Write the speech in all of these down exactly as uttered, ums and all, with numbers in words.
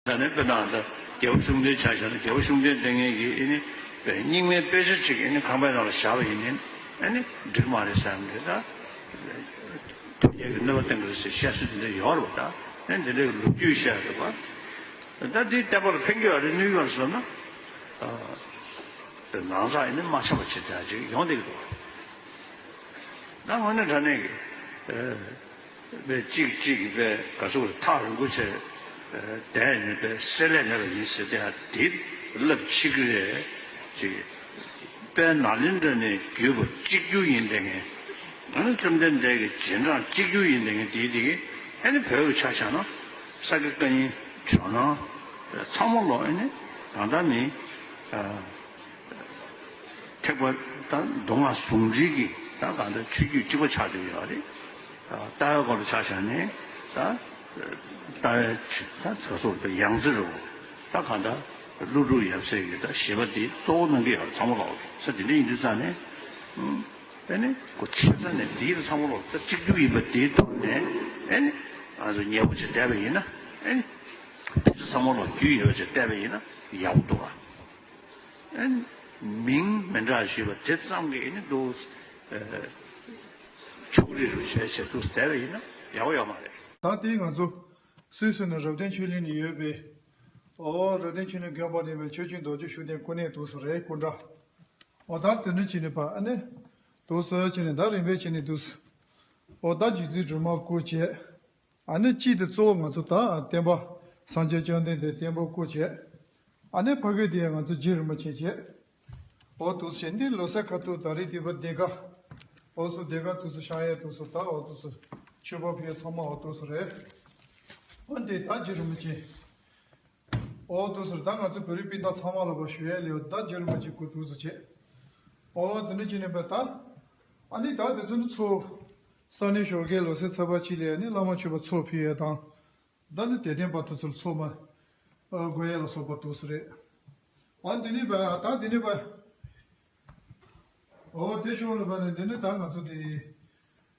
ད་ནི་དཔེར་ན་ད་རྒྱལ་པོ་ཤུགས་ལྡན་ཆ་བཞག་ན། རྒྱལ་པོ་ཤུགས་ལྡན་ལྟས་ངན་གྱིས་ཨེ་ནི་རྙིང་མའི་དཔེ་ཆ་གཅིག་ཨེ་ནི་ཁང་པའི་ནང་ལ་བཞག་པ་ཡིན་ནའི་ཨེ་ནི་འགྲིག་མ་རེད་བསམ་གི། ད་ཐུགས་རྗེ་གི་གནོད་པ་བསྟན་གི་རེད་ཟེར་བཤད་སྲོལ་དེ་འདྲ་ཡོད་རེད་པ། ད་ཨེ་འདི་འདྲའི་ལོ་རྒྱུས་བཤད་འདུག་པ། ད་འདིའི་བསྟན་པ་ལ་ཕན་གྱི་ཡོད་རེད། གནོད་ཀྱི་ཡོད་རེད་ཟེར་ན། ཨ། ནང་ཚགས་ཨེ་ནི་མ་ཆགས་པ་བྱེད་ཡ་ཅིག་ཡོང་བསྡད་ཀྱི་འདུག་པ། ད་དངོས་གནས་དྲང་གནས་ཀྱི་ཨ། པའི་གཅིག་གཅིག་གིས་པའི་ག་ཚོད་ཐག་རིང་པོ་བྱས། ཨ། བསྡད་ནས་པའི་བསྲེ་ལྷད་མེད་པ་ཡིན་ཟེར་ཏེ་ཡང་དེ་ལབ་ཕྱི་གི་རེད། ཅིག་པའི་ནཱ་ལེནྡྲ་ནས་བརྒྱུད་པ་གཅིག་གྱུར་ཡིན་ལྟས་ངན། ཨ་ནི་བཅོམ་ལྡན་འདས་ཀྱི་རྗེས་འབྲང་གཅིག་གྱུར་ཡིན་ལྟས་ངན་དེའི་དེ་གི་ཨ་ནི་བོད་ཀྱི་ཆ་བཞག་ན་ས་དགེ་བཀའ་རྙིང་ཇོ་ནང་ཚང་མ་ལོག་ཨ་ནི་གང་ལྟར་མིན། ཨ། ཐེག་པ་དང་མདོ་སྔགས་ཟུང་འབྲེལ་གྱི་ད་གང་ལྟར་ཆོས་བརྒྱུད་གཅིག་པ་ཆགས་བསྡད་ཡོད་རེད། ལྟ་བའི་སྐོར་ལ་ཆ་བཞག་ནས་ད་ལྟ་བའི་ཆོས་ད་ག་སོགས་པའི་ཡང་རྩེ་རུ་ད་གང་ལྟར་ཀླུ་སྒྲུབ་ཡབ་སྲས་ཀྱི་ད་བཞེད་པ་འདི་གཙོ་བོ་གནང་གི་ཡོད་རེད། ཚང་མ་ལོག་ས་དེ་འདྲ་ཡིན་དུས་ཙང་ནས་ཨེ་ནི་གོ་ཆེ་ས་ནས་འདིའི་ཚང་མ་ལོག་ད་གཅིག་གྱུར་ཡིན་པ་འདིའི་ཐོག་ནས་ཨེ་ནི་ང་ཚོ་ཉེ་པོ་ཅིག་བལྟས་པ་ཡིན་ན་ཨེ་ནི་ཕལ་ཆེར་ཚང་མ་ལོག་རྒྱུས་ཡོད་པ་ཅིག་བལྟས་པ་ཡིན་ན་ཡག་པོ་འདུག་ག། ཨེ། མིང་མི་འདྲ་ཞུས་པ་དེ་ཙམ་གྱིས་ཨེ་ནི་འདུག་ཨེ། ཕྱོགས་རིས་རུ་བྱས་བྱས་འདུག་བསྡད་པ་ཡིན་ན་ཡག་པོ་ཡོད་མ་རེད། ད་དེ་ང་ཚོ་སུད་སི་ནས་རབ་བརྟན་ཆོས་གླིང་ནས་ཡོད་པའི། ཨོ། རབ་བརྟན་ཆོས་གླིང་དགོན་པ་ནས་པའི་ཆོས་སྐྱོང་རྡོ་རྗེ་ཤུགས་ལྡན་སྐུ་གནས་འདུག་སེ་རེད། སྐུ་འདྲ། ཨོ། ད་དེ་འདྲ་བྱས་ནས་པ་ཨ་ནི་འདུག་སེ་བྱས་ནས་ད་རིམ་པས་བྱས་ནས་འདུག་སེ། ཨོ། ད་རྗེ་བཙུན་སྒྲོལ་མ་སྐུ་བྱས། ཨ་ནི་གཅིག་དེ་གཙོ་བོ་ང་ཚོ་ད་བསྟན་པ་སངས་རྒྱས་བཅོམ་ལྡན་འདས་བསྟན་པ་སྐུ་བྱས། ཨ་ནི་ཕ་གི་དེ་ང་ཚོ་རྗེ་རིན་པོ་ཆེ་བྱས། འོ་འདུག་སེ་བྱས་འདི་ལོ་གསར་ཁ་ཐུག་ད་རེས་འདི་པ་འདི་ག། འོ་སོ་འདི་ག་འདུག་སེ་ཤང་ཡས་འདུག་སེ་ད་འོ་འདུག་སེ་མཆོད་པ་ཕུལ་ཚང་མ་འོ་འདུག་སེ་རེད། འོ་འདི་ད་རྗེ་རིན་པོ་ཆེ། འོ་འདུག་སེ་ད་ང་ཚོ་བོད་རིགས་སྤུན་ཟླ་ཚང་མ་ལ་བ་ཞུ་ཡས་ལེའུ་ད་རྗེ་རིན་པོ་ཆེ་སྐུ་འདུག་སེ་བྱས། འོ་དེ་འདྲ་བྱས་ནས་པ་ད། ཨ་ནི་ད་དེ་ཚོ་ནི་ཚོ། ས་གནས་ཞོགས་ཀས་ལོ་གསར་ཚེས་པ་གཅིག་ལ་ཡ་ནི་བླ་མ་མཆོད་པ་ཚོགས་ཕུལ་ཡས་དང་། ད་ནི་དད་ལྡན་པ་དེ་ཚོར་ཚོགས་མ། ཨ། དགོས་ཡས་ལ་སོགས་པ་འདུག་སེ་རེད། ཨ་འདི་ནི་པ་ད་འདི་ནི་པ། ཨོ་དེ་ཞོར་ལ་པ་ནི་འདི་ནི་ད་ང་ཚོ་དེ།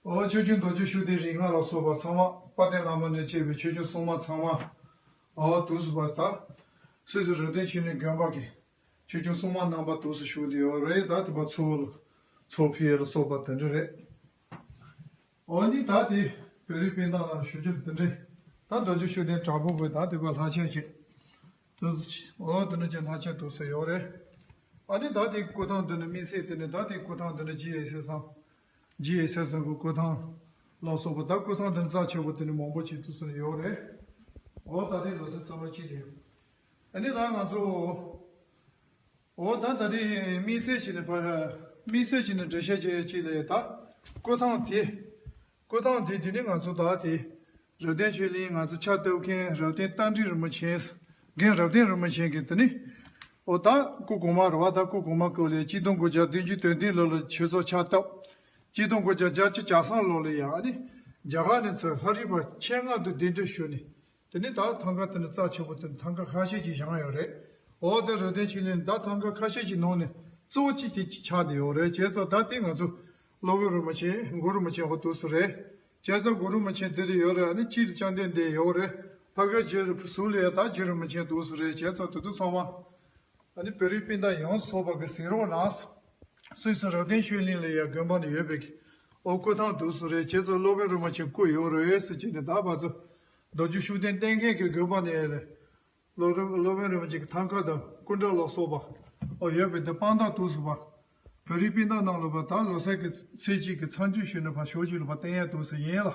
ཨོ་ཆོས་སྐྱོང་རྡོ་རྗེ་ཤུགས་ལྡན་རིགས་ལྔ་ལ་སོགས་པ་ཚང་མ་དཔལ་ལྡན་བླ་མ་ནས་བཅས་པའི་ཆོས་སྐྱོང་སྲུང་མ་ཚང་མ། ཨོ་འདུག་སེ་པ་ད། སུད་སི་རབ་བརྟན་ཆོས་གླིང་དགོན་པ་གི། ཆོས་སྐྱོང་སྲུང་མ་རྣམ་པ་འདུག་སེ་བཞུགས་བསྡད་ཡོད་རེད། ད་དེ་པ་ཚོགས་ལ། ཚོགས་ཕུལ་ཡས་ལ་སོགས་པ་དེ་འདྲ་རེད། འོ་ནི་ད་དེ་བོད་རིགས་སྤུན་ཟླ་ལ་ཞུ་རྒྱུ་དེ་འདྲས། ད་རྡོ་རྗེ་ཤུགས་ལྡན་དྲག་པོ་བོས་ད་དེ་བ་ལྷ་ཆས་བྱེད། དེ་ཚོ་འོ་དེ་འདྲ་ཅན་ལྷ་ཆས་འདུག་སེ་ཡོད་རེད། ཨ་ནི་ད་དེ་སྐུ་ཐང་དེ་ནི་དམིགས་བསལ་དེ་ནི་ད་དེ་སྐུ་ཐང་དེ་ནི་རྗེ་ཡེ་ཤེས་བཟང་། རྗེ་ཡེ་ཤེས་བཟང་གི་སྐུ་ཐང་ལ་སོགས་པ་ད་སྐུ་ཐང་དེ་ནི་རྩ་ཆེ་བོ་དེ་ནི་མང་པོ་ཅིག་འདུག་སེ་ཡོད་རེད། འོ་ད་དེ་ལོ་གསར་ཚང་མ་ཅིག་རེད། ཨ་ནི་ད་ང་ཚོ། འོ་ད་ད་རེས་དམིགས་བསལ་བྱས་ནས་ཕར། དམིགས་བསལ་བྱས་ནས་འགྲེལ་བཤད་བྱེད་ཡས་ཅིག་ལ་ཡ་ད། སྐུ་ཐང་དེ། སྐུ་ཐང་དེ་དེ་ནི་ང་ཚོ་ད་དེ། རབ་བརྟན་ཆོས་གླིང་ང་ཚོ་ཕྱག་བཏབ་མཁན་རབ་བརྟན་རྟ་མགྲིན་རིན་པོ་ཆེ། རྒན་རབ་བརྟན་རིན་པོ་ཆེ་གི་དེ་ནི། འོ་ད་སྐུ་གོང་མ་རེད་པ། ད་སྐུ་གོང་མ་སྐུ་ལས་ཆིག་སྟོང་དགུ་བརྒྱ་བདུན་ཅུ་དོན་བདུན་ལོ་ལ་ཆོས་ཚོགས་ཕྱག་བཏབ། ཆིག་སྟོང་དགུ་བརྒྱ་བརྒྱད་ཅུ་གྱ་གསུམ་ལོ་ལ་ཡ་ཨ་ནི། རྒྱ་གར་ནས་ཚུར་ལྷ་རིས་པ་ཆེད་མངགས་དུ་གདན་འདྲེན་ཞུས་ནས། དེ་ནས་ད་ཐང་ག་དེ་ནས་རྩ་ཆེ་བོ་དེ་ནས་ཐང་ག་ཁ་ཤས་ཅིག་བཞེངས་ཡོད་རེད། འོ་དེ་རུ་དེ་ཕྱི་ནས་ད་ཐང་ག་ཁ་ཤས་ཅིག་ནང་ནས་གཙོ་བོ་གཅིག་དེ་གཅིག་ཆགས་བསྡད་ཡོད་རེད། བྱས་ཙང་ད་དེ་ང་ཚོ་སློབ་དཔོན་རིན་པོ་ཆེ་གུ་རུ་རིན་པོ་ཆེ་འོ་འདུག་སེ་རེད། བྱས་ཙང་གུ་རུ་རིན་པོ་ཆེ་དེ་རེད་ཡོད་རེད། ཨ་ནི་སྤྱིར་བཅོམ་ལྡན་འདས་ཡོད་རེད། ཕ་གི་རྗེ་རུ་ཟུར་ལ་ཡ་ད་རྗེ་རིན་པོ་ཆེ་འདུག་སེ་རེད། བྱས་ཙང་དེ་ཚོ་ཚང་མ། ཨ་ནི་བོད་རིགས་སྤུན་ཟླ་ཡོངས་སུ་རྫོགས་པ་གི་གཟིགས་རོགས་གནང་། སུད་སི་རབ་བརྟན་ཆོས་གླིང་ལ་ཡ་དགོན་པ་ནས་ཡོད་པའི་གི་ཨོ་སྐུ་ཐང་འདུག་སེ་རེད། བྱས་ཙང་སློབ་དཔོན་རིན་པོ་ཆེ་སྐུ་ཡོད་རེད་ཟེར་བྱས་ནས་ད་བར་ཚོ་རྡོ་རྗེ་ཤུགས་ལྡན་བསྟེན་མཁན་གྱི་དགོན་པ་ནས་ཡ་ལས་སློབ་དཔོན་སློབ་དཔོན་རིན་པོ་ཆེ་གི་ཐང་ག་དང་སྐུ་འདྲ་ལ་སོགས་པ་ཨོ་ཡོད་པའི་དེ་དཔང་རྟགས་འདུག་སེ་བ། བོད་རིགས་སྤུན་ཟླ་རྣམས་ལ་བ་ད་ལོ་གསར་གྱི་ཚེས་གཅིག་གི་མཚམས་མཇུག་ཞུས་ནས་ཕར་ཞོགས་ཞུགས་ལ་བ་བསྟན་ཡ་འདུག་སེ་ཡིན་ལ།